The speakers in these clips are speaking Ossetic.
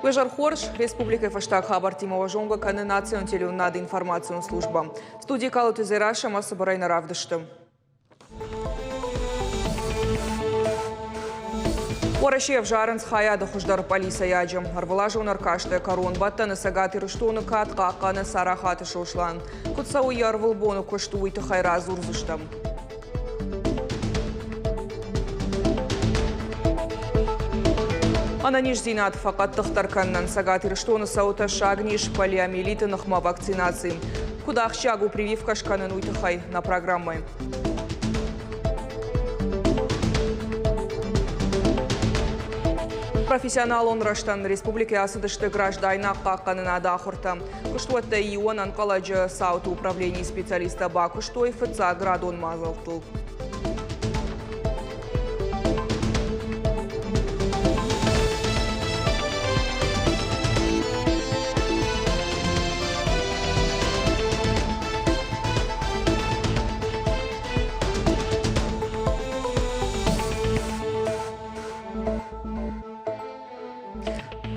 Уе хорз, республикӕйы фӕстаг хабӕрттимӕ уӕ зонгӕ кӕны национ телеуынынады информацион службӕ. Студийы Калоты Дзерассӕ ӕмӕ цыбырӕй нӕ равдысты. Уӕрӕсе ӕвзарынц хайады хуыздӕр пъӕлицӕйаджы. Ӕрвылазон ӕркасты кӕронбӕттӕны Цӕгат Ирыстоны кад хъахъхъӕны Царахаты Сослан. Куыд цӕуы йӕ ӕрвылбоны куыст, уый тыххӕй радзурдзыстӕм. Ӕнӕниздзинад фӕхъӕддыхдӕр кӕнынӕн Цӕгат Ирыстоны цӕуы тӕссаг низ полиомиелиты ныхмӕ вакцинаци. Куыд ахсджиаг у прививкӕ скӕнын, уый тыххӕй нӕ программӕйы. Профессионалон рӕзтӕн республикӕйы ацыдысты граждайнаг хъахъхъӕнынады ахуыртӕ. Куыстуӕттӕй иуӕн ӕнхъӕлӕджы цауты управленийы специалисттӕ бакуыстой фыццаградон мадзӕлттыл.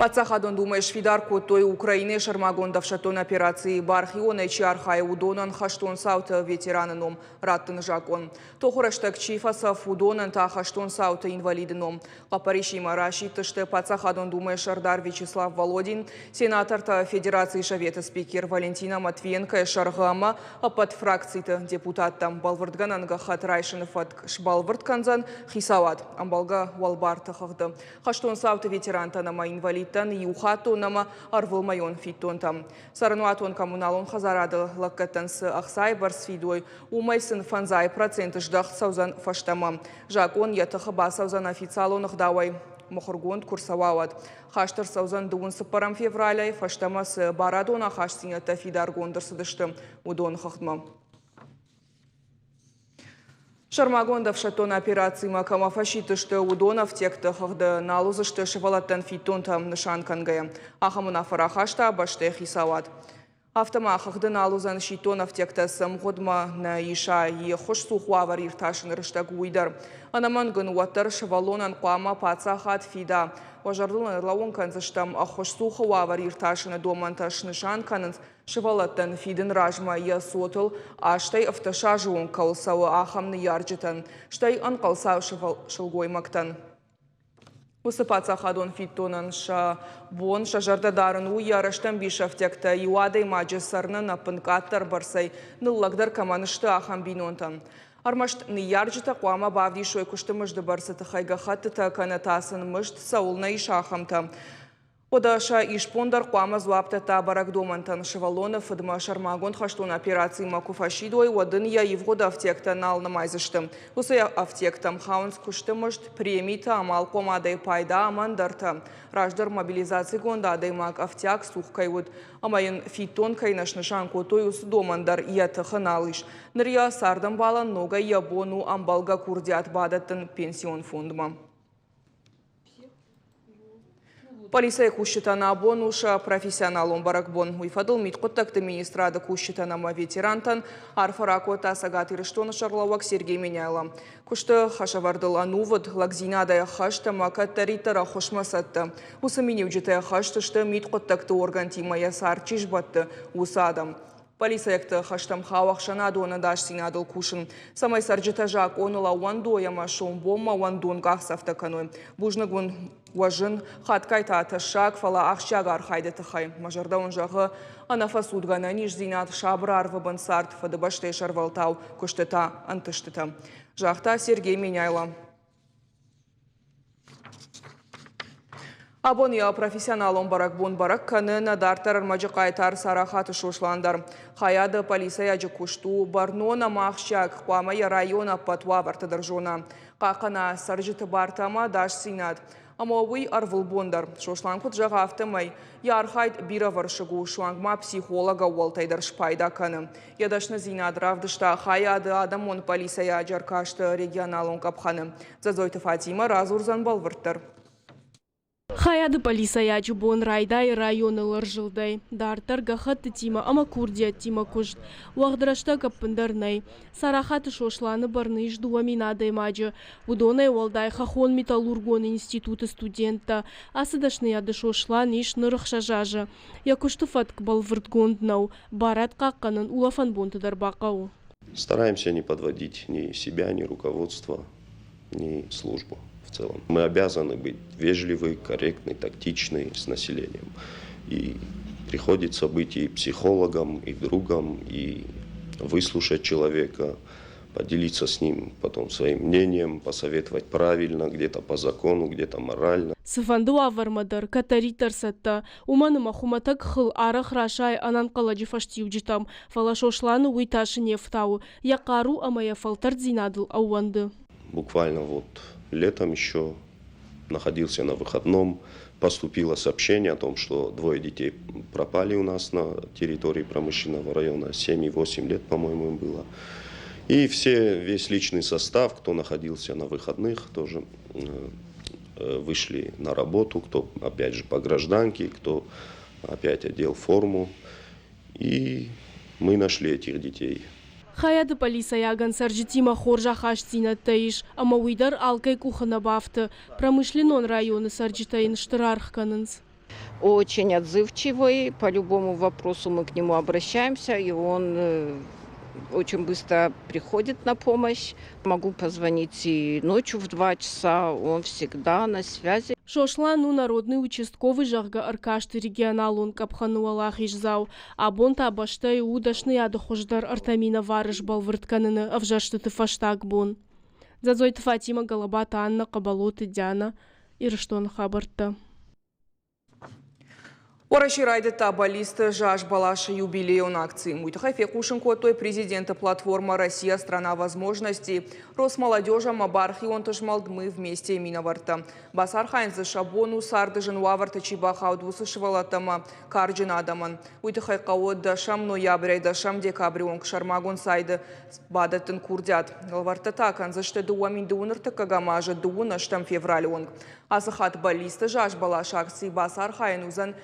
Паддзахадон Думӕйы сфидар кодтой Украинӕйы сӕрмагонд ӕфсӕддон операцийы бархионӕй чи архайы, уыдонӕн хӕстон цауты ветераны ном раттыны закъон. Тохы рӕстӕг чи фӕцӕф, уыдонӕн та хӕстон цауты инвалиды ном. Хъӕппӕрисимӕ расидтысты Паддзахадон Думӕйы сӕрдар Вячеслав Володин, сенатортӕ Федерацийы Советы спикер Валентина Матвиенкойы сӕргъы ӕмӕ ӕппӕт фракциты депутаттӕ. Бӕлвырдгӕнӕн гӕххӕтт райсыны фӕтк сбӕлвырд кӕндзӕн хицауад ӕмбӕлгӕ уӕлбарты хыгъды. Хӕстон цауты ветерантӕн ӕмӕ инвалидтӕн иухаттон ӕмӕ ӕрвылмӕйон фиддонтӕ. Цӕрӕнуатон-коммуналон хӕдзарады лӕггӕдтӕн цы ӕхцайы бӕрц фидой, уымӕй сын 5% здӕхт цӕудзӕн фӕстӕмӕ. Закъон йӕ тыхы бацӕудзӕн официалон ӕгъдауӕй мыхуыргонд куы рцӕуа, уӕд. Хаст ӕрцӕудзӕн дыууын цыппӕрӕм февралӕй фӕстӕмӕ цы барадон ахастдзинӕдтӕ фидаргонд ӕрцыдысты, уыдон хыгъдмӕ. Сӕрмагонд ӕфсӕддон операцимӕ кӕмӕ фӕсидтысты, уыдон ӕфтиӕгты хыгъды нал уыдзысты сывӕллӕттӕн фиддонтӕ нысан кӕнгӕйӕ. Ахӕм уынаффӕ рахаста бӕстӕйы хицауад. Афтӕ ма хыгъды нал уыдзӕн сидтон ӕфтиӕгтӕ цы мгъуыдмӕ нӕ иса, йе ххуысцух уавӕр иртасыны рӕстӕг, уый дӕр. Ӕнӕмӕнг ын уӕддӕр сывӕллонӕн хъуамӕ паддзахад фида. Уӕ зӕрдыл ӕрлӕууын кӕндзыстӕм, ӕххуысцухы уавӕр иртасыны домӕнтӕ снысан кӕнынц Сывӕллӕттӕн фидын размӕ йӕ цотыл азтӕй 17 азы онг кӕуыл цӕуы, ахӕм ныййарджытӕн, стӕй ӕнхъӕлцау сылгоймӕгтӕн. Уыцы паддзахадон фиддонӕн сӕ бон сӕ зӕрдӕ дарын у, йӕ рӕстӕмбис ӕфтиӕгтӕ иу адӕймаджы цӕрынӕн ӕппынкъаддӕр бӕрцӕй ныллӕгдӕр кӕмӕн сты, ахӕм бинонтӕн. Ӕрмӕст ныййарджытӕ хъуамӕ бавдисой куысты мызды бӕрцы тыххӕй гӕххӕттытӕ кӕнӕ та сын мызд цӕуылнӕ ис, ахӕмтӕ. Уӕдӕ сӕ исбон дӕр хъуамӕ дзуапп дӕтта бӕрӕг домӕнтӕн. Сывӕллоны фыдмӕ сӕрмагонд хӕстон операцимӕ куы фӕсидой, уӕд ын йӕ ивгъуыд ӕфтиӕгтӕ нал нымайдзысты. Уыцы ӕфтиӕгтӕм хауынц куысты мызд, премитӕ, амалхъомадӕй пайда ӕмӕ ӕндӕртӕ. Раздӕр мобилизацигонд адӕймаг ӕфтиаг цух кӕй уыд ӕмӕ йын фиддон кӕй нӕ снысан кодтой, уыцы домӕн дӕр йӕ тыхы нал ис. Ныр йӕ цардӕмбалӕн ногӕй йӕ бон у ӕмбӕлгӕ курдиат бадӕттын пенсион фондмӕ. Полицӕйы кусджытӕн абон у сӕ профессионалон бӕрӕгбон. Уый фӕдыл мидхъуыддӕгты министрады кусджытӕн ӕмӕ ветерантӕн арфӕ ракодта Цӕгат Ирыстоны сӕргълӕууӕг Сергей Меняйло. Куысты хӕсӕвӕрдыл ӕнувыд, лӕгдзинадӕй ӕххӕст ӕмӕ кӕддӕриддӕр ӕххуысмӕ цӕттӕ. Уыцы миниуджытӕ ӕххӕст сты мидхъуыддӕгты органтимӕ йӕ цард чи сбӕтты, уыцы адӕм. Полицӕйӕгты хӕстӕм хауы ӕхсӕнадон ӕдасдзинадыл кусын, цӕмӕй цӕрджытӕ закъоныл ӕууӕндой ӕмӕ сомбонмӕ уӕндон къахдзӕфтӕ кӕной. Бузныг уын уӕ зын, хатгай та тӕссаг, фӕлӕ ахсджиаг архайды тыххӕй. Мӕ зӕрдӕ уын зӕгъы ӕнӕфӕцудгӕ ӕнӕниздзинад, сабыр арвы бын цард, Фыдыбӕстӕйы сӕрвӕлтау куыстытӕ, ӕнтыстытӕ, загъта Сергей Меняйло. Абон йӕ профессионалон бӕрӕгбон бӕрӕг кӕны нӕ дарддӕр ӕрмӕджы хъайтар Царахаты Сослан дӕр. Хайады полицӕйаджы куыст у бӕрнон ӕмӕ ахсджиаг, хъуамӕ йӕ районы ӕппӕт уавӕрты дӕр зона, хъахъхъӕна цӕрджыты бартӕ ӕмӕ ӕдасдзинад. Ӕмӕ уый ӕрвылбон дӕр. Сослан куыд зӕгъы, афтӕмӕй йӕ архайд бирӕвӕрсыг у, суанг ма психолог ӕууӕлтӕй дӕр спайда кӕны. Йӕ дӕсныдзинад равдыста хайады адӕмон пъӕлицӕйаджы ӕркасты регионалон къӕпхӕны. Дзӕдзойты Фатимӕ радзурдзӕн бӕлвырддӕр. Хайады пъӕлицӕйаджы бон райдайы районы ӕрзылдӕй. Дарддӕр гӕххӕттытимӕ ӕмӕ курдиӕттимӕ куыст. Уӕгъд рӕстӕг ӕппындӕр нӕй. Царахаты Сосланы бӕрны ис 2000 адӕймаджы. Уыдонӕй уӕлдай хӕххон-металлургон институты студенттӕ. Ацы дӕсныйады Сослан ис ныр ӕхсӕз азы. Йӕ куысты фӕтк бӕлвырдгонд нӕу. Барад хъахъхъӕнын улӕфӕн бонты дӕр бахъӕуы. Стараемся не подводить ни себя, ни руководство, ни службу в целом. Мы обязаны быть вежливы, корректны, тактичны с населением. И приходится быть и психологом, и другом, и выслушать человека, поделиться с ним потом своим мнением, посоветовать правильно, где-то по закону, где-то морально. Цыфӕнды уавӕрмӕ дӕр кӕддӕриддӕр цӕттӕ, уымӕн ӕмӕ хуымӕтӕг хыл арӕх расайы ӕнӕнхъӕлӕджы фӕстиуджытӕм, фӕлӕ Сосланы уый тасы не фтауы, йӕ хъару ӕмӕ йӕ фӕлтӕрддзинадыл ӕууӕнды. Буквально вот летом еще находился на выходном, поступило сообщение о том, что двое детей пропали у нас на территории промышленного района, 7 и 8 лет, по-моему, им было. И все, весь личный состав, кто находился на выходных, тоже вышли на работу, кто, опять же, по гражданке, кто опять одел форму. И мы нашли этих детей. Хайады пъӕлицӕйагӕн цӕрджытимӕ хорз ахастдзинӕдтӕ ис, ӕмӕ уый дӕр алкӕй къухы нӕ бафты. Промышленнон районы цӕрджытӕ йын стыр аргъ кӕнынц. Очень отзывчивый, по любому вопросу мы к нему обращаемся, и он очень быстро приходит на помощь. Могу позвонить и ночью в 2 часа, он всегда на связи. Сослан у народный участковый, зӕгъгӕ, ӕркасты регионалон къӕпхӕны уӕлахиздзау. Абон та бӕстӕйы у дӕсныйады хуыздӕр ӕртӕ минӕвары сбӕлвырд кӕныны ӕвзӕрстыты фӕстаг бон. Дзӕдзойты Фатимӕ, Галабаты Анна, Хъӕбӕлоты Диана, Ирыстоны хабӕрттӕ. Уӕрӕсе райдыдта баллисты заз бӕласы юбилейон акци. Уый тыххӕй фехъусын кодтой президенты платформа «Россия – страна возможностей», Росмолодежь ӕмӕ бархионты змӕлд «Мы вместе» минӕвӕрттӕ. Бацархайын дзы сӕ бон у царды зын уавӕрты чи бахауд, уыцы сывӕллӕттӕ ӕмӕ карджын адӕмӕн. Уый тыххӕй хъӕуы 10 ноябрӕй 10 декабры онг сӕрмагонд сайды бадӕттын курдиат. Лӕвӕрттӕ та кӕндзысты 2031 азы 28 февралы онг. Ацы хатт баллисты заз бӕласы акцийы бацархайын уыдзӕн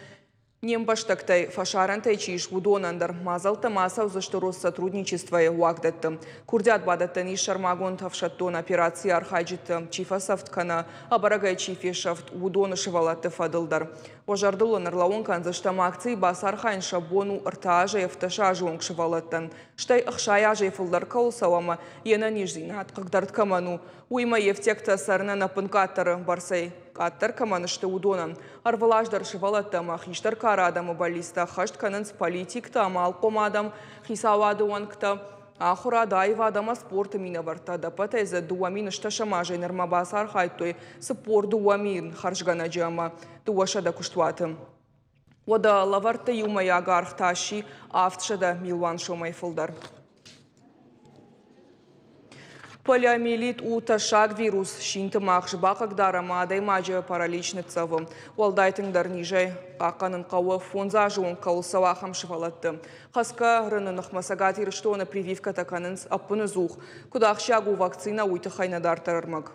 не мбӕстӕгтӕй фӕсарӕнтӕй чи ис, уыдонӕн дӕр. Мадзӕлттӕ ма ацӕудзысты Россотрудничествойы уагдӕтты. Курдиат бадӕттӕн ис сӕрмагонд ӕфсӕддон операцийы архайджыты чи фӕцӕфт кӕнӕ ӕбӕрӕгӕй чи фесӕфт, уыдоны сывӕллӕтты фӕдыл дӕр. Уӕ зӕрдыл ын ӕрлӕууын кӕндзыстӕм, акцийы бацархайын сӕ бон у 3 азӕй 17 азы онг сывӕллӕттӕн, стӕй 60 азӕй фылдӕр кӕуыл цӕуы ӕмӕ йе нӕниздзинад хъыгдард кӕмӕн у, уыимӕ йе фтиӕгтӕ цӕрынӕн ӕппынкъаддӕры бӕрцӕй къаддӕр кӕмӕн сты, уыдонӕн. Ӕрвылаз дӕр сывӕллӕттӕ ӕмӕ хистӕр кары адӕмы баллисттӕ ӕххӕст кӕнынц политиктӕ, амалхъом адӕм, хицауады уӕнгтӕ, ахуырад, аивад ӕмӕ спорты минӕвӕрттӕ. Ӕдӕппӕтӕй дзы 2010 азӕй нырмӕ бацархайдтой 42 000 хӕрзгӕнӕджы ӕмӕ 200 куыстуаты. Уӕдӕ лӕвӕртты иумӕйаг аргъ та сси 700 милуан сомӕй фылдӕр. Полиомиелит у тӕссаг вирус, синты магъз бахъыгдар ӕмӕ адӕймаджы паралич ныццӕвы. Уӕлдай тынгдӕр низӕй хъахъхъӕнын хъӕуы 5 азы онг кӕуыл цӕуы, ахӕм сывӕллӕтты. Хӕцгӕ рыны ныхмӕ Цӕгат Ирыстоны прививкӕтӕ кӕнынц ӕппыныдзух. Куыд ахсджиаг у вакцинӕ, уый тыххӕй нӕ дарддӕр ӕрмӕг.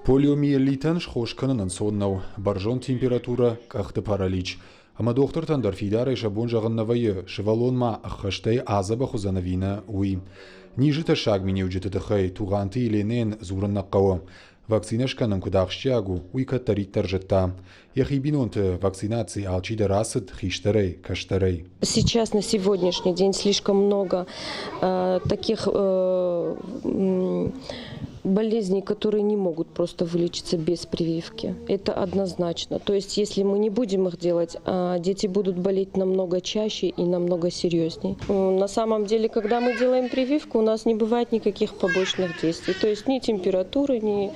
Полиомиелитӕн схос кӕнын ӕнцон нӕу. Бӕрзонд температурӕ, къӕхты паралич. Ӕмӕ дохтыртӕн дӕр фидарӕй сӕ бон зӕгъын нӕ вӕййы, сывӕллон ма ӕххӕстӕй адзӕбӕх уыдзӕн ӕви нӕ, уый. Низы тӕссаг миниуджыты тыххӕй Тугъанты Еленӕйӕн дзурын нӕ хъӕуы. Вакцинӕ скӕнын куыд ахсджиаг у, уый кӕддӕриддӕр зыдта. Йӕхи бинонты вакцинаци алчидӕр ацыд хистӕрӕй, кӕстӕрӕй. Сейчас на сегодняшний день слишком много таких болезней, которые не могут просто вылечиться без прививки. Это однозначно. То есть, если мы не будем их делать, дети будут болеть намного чаще и намного серьезней. На самом деле, когда мы делаем прививку, у нас не бывает никаких побочных действий. То есть ни температуры, ни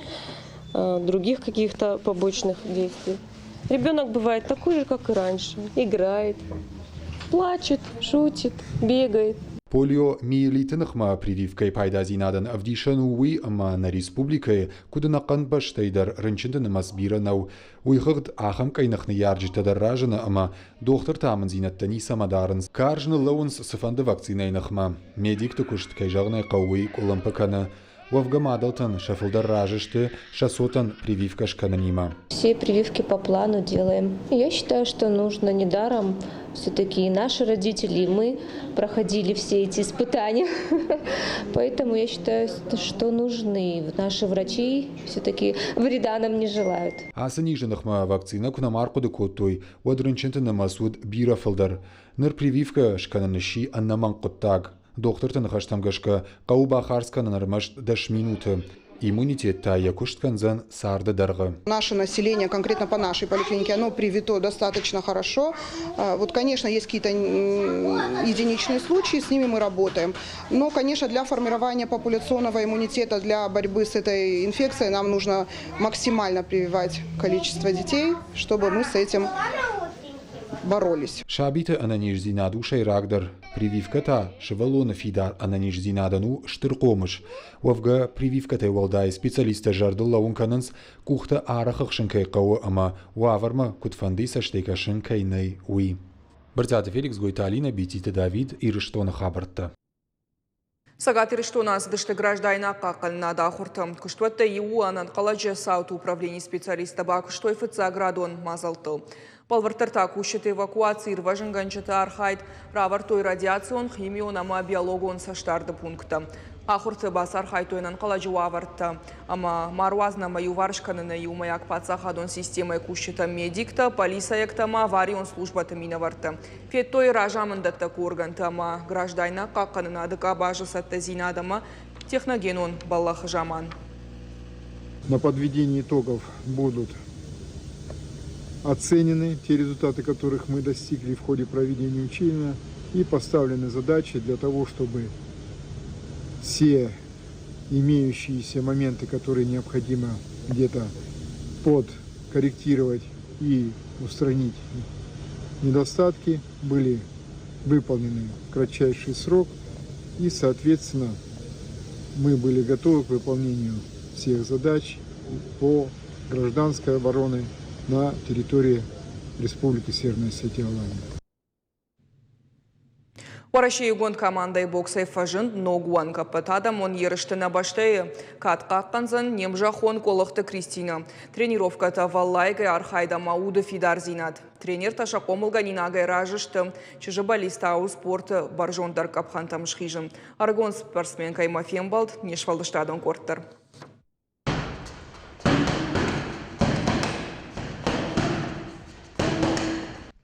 других каких-то побочных действий. Ребенок бывает такой же, как и раньше. Играет, плачет, шутит, бегает. Полиомиелиты ныхмӕ прививкӕйы пайдадзинадӕн ӕвдисӕн у уый, ӕмӕ нӕ республикӕйы, куыд ӕнӕхъӕн бӕстӕйы дӕр рынчынты нымӕц бирӕ нӕу. Уый хыгъд ахӕм къӕйных ныййарджытӕ дӕр разыны ӕмӕ дохтырты амындзинӕдтӕ ницӕмӕ дарынц. Карз ныллӕууынц цыфӕнды вакцинӕйы ныхмӕ. Медикты куыст, кӕй зӕгъын ӕй хъӕуы, уый къуылымпы кӕны. Уӕвгӕ мадӕлтӕн сӕ фылдӕр разы сты сӕ цотӕн прививкӕ скӕнынимӕ. Все прививки по плану делаем. Я считаю, что нужно недаром. Все-таки и наши родители, и мы проходили все эти испытания. Поэтому я считаю, что нужны. Наши врачи все-таки вреда нам не желают. Ацы низы ныхмӕ вакцинӕ куы нӕма ӕрхъуыды кодтой, уӕд рынчынты нымӕц уыд бирӕ фылдӕр. Ныр прививкӕ скӕнын сси ӕнӕмӕнг хъуыддаг. Дохтырты ныхӕстӕм гӕсгӕ, хъӕуы бахардз кӕнын ӕрмӕст 10 минуты. Иммунитет та йӕ куыст кӕндзӕн царды дӕргъы. Наше население, конкретно по нашей поликлинике, оно привито достаточно хорошо. Вот, конечно, есть какие-то единичные случаи, с ними мы работаем. Но, конечно, для формирования популяционного иммунитета, для борьбы с этой инфекцией нам нужно максимально прививать количество детей, чтобы мы с этим боролись. Сабиты ӕнӕниздзинад у сӕйрагдӕр. Прививкӕ та сывӕллоны фидар ӕнӕниздзинадӕн у стыр хъомыс. Уӕвгӕ, прививкӕтӕй уӕлдай специалисттӕ зӕрдыл лӕууын кӕнынц, къухтӕ арӕх ӕхсын кӕй хъӕуы ӕмӕ уавӕрмӕ куыдфӕндыйы цӕстӕй кӕсын кӕй нӕй, уый. Брытъиаты Феликс, Гойты Алинӕ, Бититы Давид, Ирыстоны хабӕрттӕ. Цӕгат Ирыстоны ацыдысты граждайнаг хъахъхъӕнынады ахуыртӕ. Куыстуӕттӕй иу у ӕнӕнхъӕлӕджы цауты управленийы специалисттӕ бакуыстой фыццаградон мадзӕлттыл. Бӕлвырддӕр та кусджыты эвакуаци, ирвӕзынгӕнджыты архайд равӕрдтой радиацион, химион ӕмӕ биологон цӕстдарды пункттӕ. Ахуырты бацархайдтой ӕнӕнхъӕлӕджы уавӕртӕ ӕмӕ ма руадзын ӕмӕ иуварс кӕныны иумӕйаг паддзахадон системӕйы кусджытӕ, медиктӕ, полицӕйӕгтӕ ӕмӕ аварион службӕты минӕвӕрттӕ. Федтой разамынддӕттӕг органтӕ ӕмӕ граждайнаг хъахъхъӕнынады къабазы цӕттӕдзинад ӕмӕ техногенон бӕллӕхы заман. На подведении итогов будут оценены те результаты, которых мы достигли в ходе проведения учения, и поставлены задачи для того, чтобы все имеющиеся моменты, которые необходимо где-то подкорректировать и устранить недостатки, были выполнены в кратчайший срок и, соответственно, мы были готовы к выполнению всех задач по гражданской обороне на территории Республики Северная Осетия Алания. Уӕрӕсейы иугонд командӕйы боксӕй фӕзынд ног уӕнг. Ӕппӕтадӕмон ерысты нӕ бӕстӕйы кад хъахъхъӕндзӕн не мзӕххон Къуылыхты Кристинӕ. Тренировкӕтӕ ӕвӕллайгӕ архайд ӕмӕ уды фидардзинад. Тренертӕ сӕ хъомылгӕнинагӕй разы сты. Чызджы бӕллиц та у спорты бӕрзонддӕр къӕпхӕнтӕм схизын. Ӕрыгон спортсменкӕимӕ фембӕлд не сфӕлдыстадон къорд дӕр.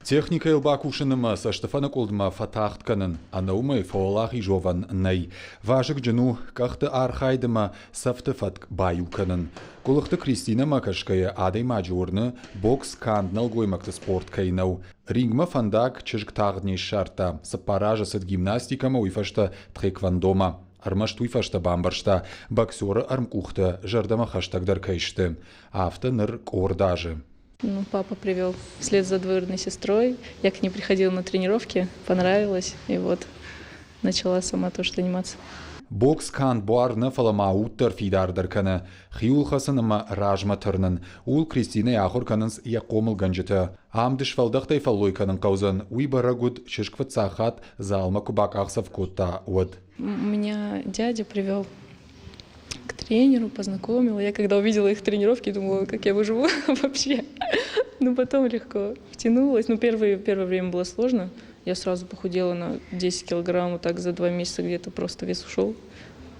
Техникӕйыл бакусын ӕмӕ цӕстыфӕныкъуылдмӕ фӕтагъд кӕнын ӕнӕ уымӕй фӕуӕлахиз уӕвӕн нӕй. Вазыгджын у къӕхты архайд ӕмӕ цӕфты фӕтк баиу кӕнын. Къуылыхты Кристинӕмӕ кӕсгӕйӕ адӕймаджы уырны, бокс канд нӕлгоймӕгты спорт кӕй нӕу. Рингмӕ фӕндаг чызг тагъд не ссардта. 4 азы цыд гимнастикӕмӕ, уый фӕстӕ тхэквондомӕ. Ӕрмӕст уый фӕстӕ бамбӕрста, боксеры ӕрмкъухтӕ зӕрдӕмӕ хӕстӕгдӕр кӕй сты. Афтӕ ныр къорд азы. Ну, папа привел вслед за двоюродной сестрой. Я к ней приходила на тренировки, понравилось, и вот начала сама тоже заниматься. Бокс канд буар нӕ, фӕлӕ ма уд дӕр фидардӕр кӕны. Хиуыл хӕцын ӕмӕ размӕ тырнын. Ууыл Кристинӕйы ахуыр кӕнынц йӕ хъомылгӕнджытӕ. Ам дысфӕлдӕхтӕй фӕллой кӕнын хъӕудзӕн, уый бӕрӕг уыд, чызг фыццаг хатт залмӕ куы бакъахдзӕф кодта, уӕд. Меня дядя привел к тренеру, познакомил. Я когда увидела их тренировки, думала, как я выживу вообще. Но потом легко втянулась. Ну, первое время было сложно. Я сразу похудела на 10 килограмм, вот так за 2 месяца где-то просто вес ушел.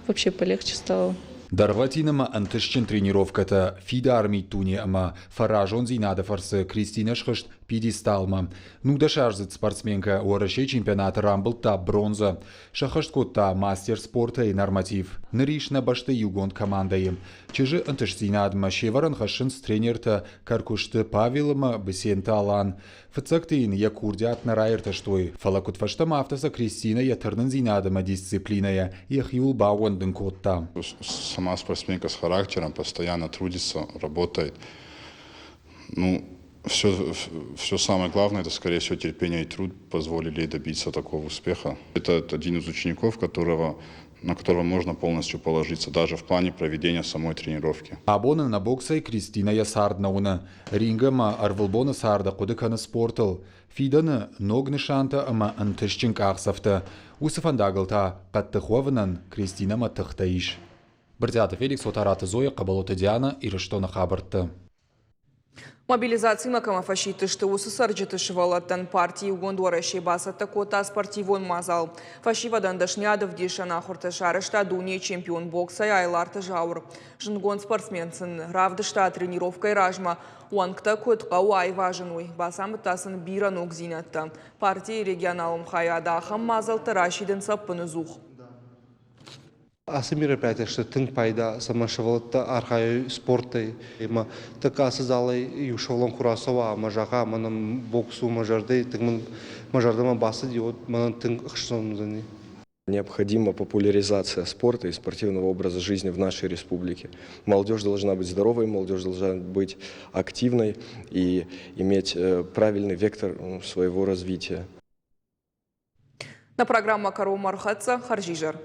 Вообще полегче стало. Дӕргъвӕтин ӕмӕ ӕнтыстджын тренировкӕтӕ фидар миддуне ӕмӕ фӕразондзинады фӕрцы Кристинӕ схызт пьедесталмӕ. Нудӕсаздзыд спортсменкӕ Уӕрӕсейы чемпионаты рамбылдта бронзӕ. Сӕххӕст кодта мастер спортӕй норматив. Ныр ис нӕ бӕсты иугонд командӕйы. Чызджы ӕнтыстдзинадмӕ се вӕрӕн хӕссынц тренертӕ Кӕркуысты Павел ӕмӕ Бесенты Алан. Фыццӕгты йын йӕ курдиат нӕ раиртӕстой, фӕлӕ куыдфӕстӕмӕ афтӕ сӕ Кристинӕ йӕ тырнындзинад ӕмӕ дисциплинӕйӕ йӕхиуыл баууӕндын кодта. Сама спортсменка с характером, постоянно трудится, работает. Ну, все самое главное, это, скорее всего, терпение и труд позволили ей добиться такого успеха. Это один из учеников, на которого можно полностью положиться, даже в плане проведения самой тренировки. Абон нӕ боксӕй Кристинӕ йӕ цард нӕ уыны. Рингӕ ма ӕрвылбоны царды хъуыды кӕны спортыл. Фидӕны ног нысантӕ ӕмӕ ӕнтыстджын къахдзӕфтӕ. Уыцы фӕндагыл та хъӕддых уӕвынӕн Кристинӕмӕ тыхтӕ ис. Брытъиаты Феликс, Отараты Зоя, Хъӕбӕлоты Диана, Ирыстоны хабӕрттӕ. Мобилизацимӕ кӕмӕ фӕсидтысты, уыцы цӕрджыты сывӕллӕттӕн парти Иугонд Уӕрӕсе бацӕттӕ кодта спортивон мадзал. Фӕсивӕдӕн дӕсныйад ӕвдисӕн ахуыртӕ сарӕзта дунейы чемпион боксӕй Айларты Зауыр. Зындгонд спортсмен сын равдыста тренировкӕйы размӕ уӕнгтӕ куыд хъӕуы айвазын, уый. Бацамыдта сын бирӕ ногдзинӕдтӕ. Партийы регионалон хайады ахӕм мадзӕлттӕ расидынц ӕппыныдзух. Ацы мероприятия сты тынг пайда, цӕмӕй сывӕллӕттӕ архайой спортӕй. Ӕмӕ тӕккӕ ацы залӕй иу сывӕллон куы рацӕуа ӕмӕ зӕгъа, мӕнӕн бокс у мӕ зӕрдӕйы тынг мын мӕ зӕрдӕмӕ бацыди, уӕд мӕнӕн тынг ӕхсызгон уыдзӕни. Необходима популяризация спорта и спортивного образа жизни в нашей республике. Молодежь должна быть здоровой, молодежь должна быть активной и иметь правильный вектор своего развития. Нӕ программӕ кӕронмӕ ӕрхӕццӕ. Хӕрзизӕр.